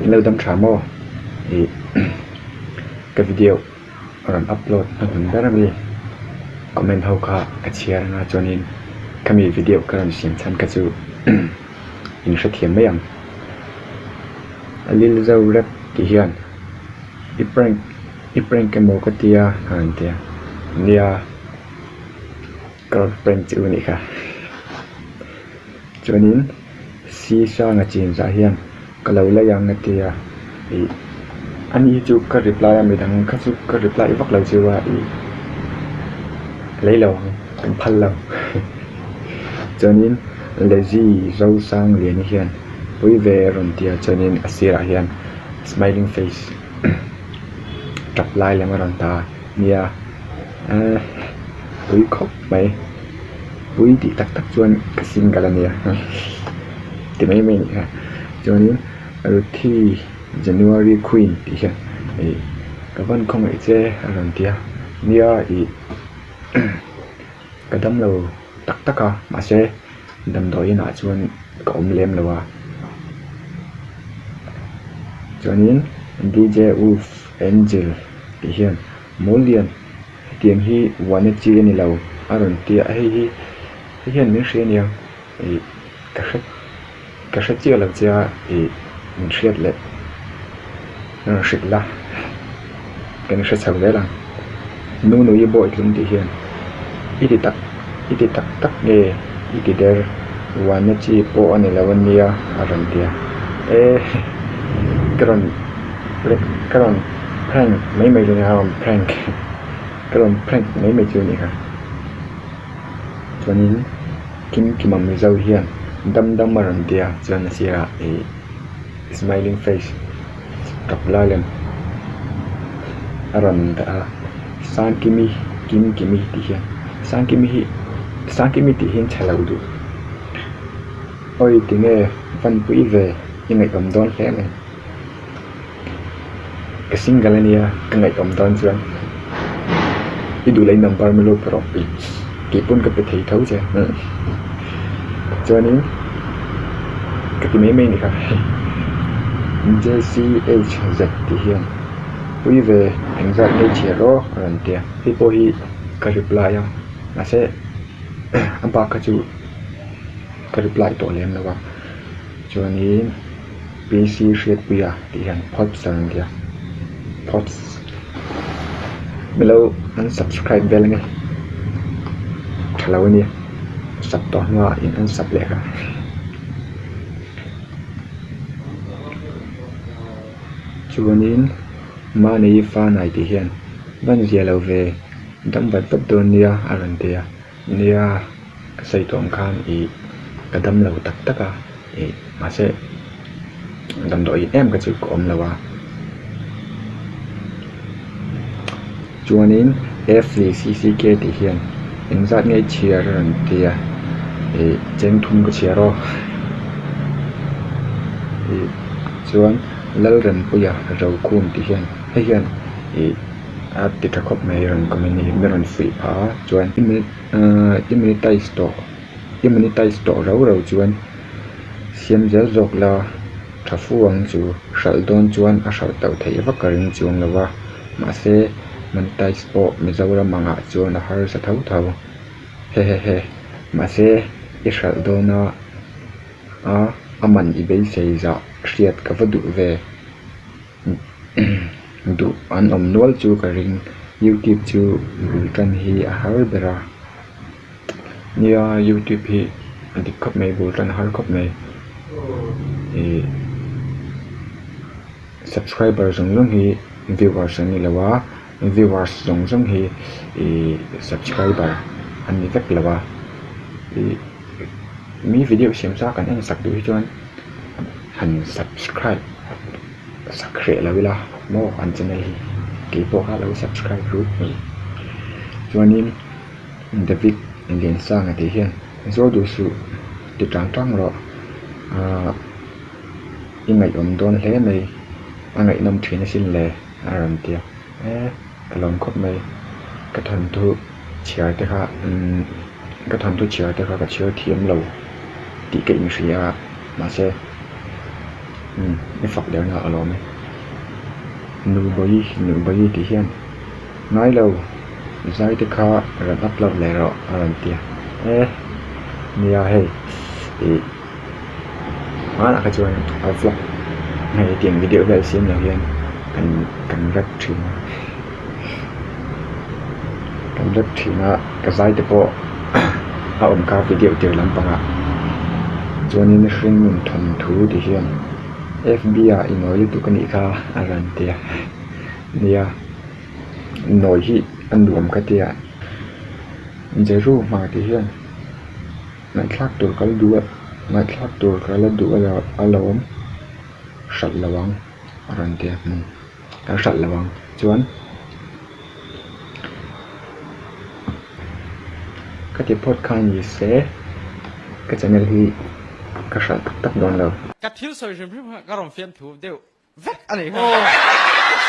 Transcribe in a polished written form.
In lo dam tha maw? Ih ka video rawn upload hnuhnun ber ami comment ho kha ka chhiar anga chuanin khami video ka rawn siam chhan kha chu in hrethiam mai ang. Lilzo rap tih hian i prank i prank emaw ka tia a rawn ti a, nia ka rawn prank che u a nih kha. Chuanin si hranga chin zah hian ka lo lei ang a tia ih ani hi chu ka reply a midang kha chu ka reply vak lo chu a ih lei lo ang kan phal lo chuanin Lezi Zosangliani hian pui ve a rawn ti a chuanin a sirah hian smiling face tap lai lem a rawn ta a nia eh pui khawp mai. Pui tih tak tak chuan ka single a nia ti mai mai a ni kha chuanin Ruthi January Queen tih hian ih ka van khawngaih che a rawn ti a nia ih ka damlo tak tak a mahse damdawi inah chuan ka awm lem lo a chuanin D_J Wolf Angel tih hian Mawllian. Hetiang hi uana chi a ni lo a rawn ti a hei hi hei hian min hria ania ih ka hre ka hre chiah lo che a ih min hriat leh a rawn hrilh la kan hre chho zel ang nu nui bawi tlum tih hian i ti tak i ti tak tak nge i ti der uana chi pawh a ni lo ania a rawn ti a e ka rawn ka rawn prank mai mai chu a nia rawn prank ka rawn prank mai mai chu a nih kha chuanin kim kima mizo hian dam dam a rawn ti a chuan a sirah ih smiling face tap lai lem a rawn dah a sangkimi kim kimi tih hian sangkimi hi sangkimi tih hi an chhe lo duh awi tinge vanpui ve i ngaihawm dawn hle mai. Ka single ania ka ngaihawm dawn chuan i duh leh i number min lo pe rawh tih pawn ka pe thei tho che chuanin ka ti mai mai a ni kha J_C_H_Z tih hian pui ve engzat nge chhiar aw a rawn ti a hei pawh hi ka reply a mahse a bak kha chu ka reply tawh lem lo a chuanin. PC Hriatpuia tih hian phawts a rawn ti a phawts milo an subscribe vel ange tha lo ania sub tawh hnuah in an sub leh kha chuanin mahni fanai tih hian van zia lo ve dam vat vat dawn nia a rawn ti a nia ka sawi tawh ang khan ih ka dam lo tak tak a. Ih mahse damdawi em ka chu ka awm lo a chuanin f leh c c k tih hian engzat nge chhiar a rawn ti a ih cheng thum ka chhiar aw ih chuan Lalrempuia Rokhum tih hian hei hian ih a ti tha khawp mai rawn comment hi min rawn fuih phah a chuan ahh i monetize tawh. I monetize tawh rau rau chuan siam zel zawk la tha fu ang chu hralh dawn chuan a hralh tauh theih vak ka ring chuang lo a mahse monetize pawh Mizoram angah chuan a harsa tho tho hehehe mahse i hralh dawn a a a man i beisei zah hriat ka va duh ve. Duh an awm nual chu ka ring youtube chu bul tan hi a har ber a. Nia youtube hi a dik khawp mai bul tan a har khawp mai ihh subscriber zawng zawng hi viewers an ni lo a viewers zawng zawng hi ihh subscriber an ni vek lo a ihh mi video siam sa kan en sak duh hi chuan han subscribe sak hreh lo ila maw an channel hi keipawh kha lo subscribe ru chuanin. David Liansanga tih hian zawl duh suh ti tang tang rawh ahh i ngaihawm dawn hle mai a ngaihnawm thin asin le a rawn ti a e ka lawm khawp mai ka thawnthu chhiar te kha umm ka thawnthu chhiar te kha ka chhiar thiam lo tih ka inhria a mahse. Umm i fak derna a lawm e. Nubawi Nubawi tih hian ngai lo zai te kha rawn upload leh rawh a rawn ti a. E nia hei ih hmanah kha chuan a vlog hei hetiang video vel siam lo hian kan kan rap thin a kan rap thin a ka zai te pawh a awm kha video tir lampangah chuanin hringnun thawnthu tih hian F_B ah i nawi lutuk a nih kha a rawn ti a nia nawi hi a nuam ka tia Jeru hma tih hian ngaihthlak tur ka la duh a ngaihthlak tur ka la duh alawm hralh lo ang a rawn ti a hmun. Kan hralh lo ang chuan ka ti phawt kha ni se ka channel hi ka hralh tak tak dawn lo. Ka thil sawi hrim hrim kha ka rawn fiamthu deuh vek a nih kha.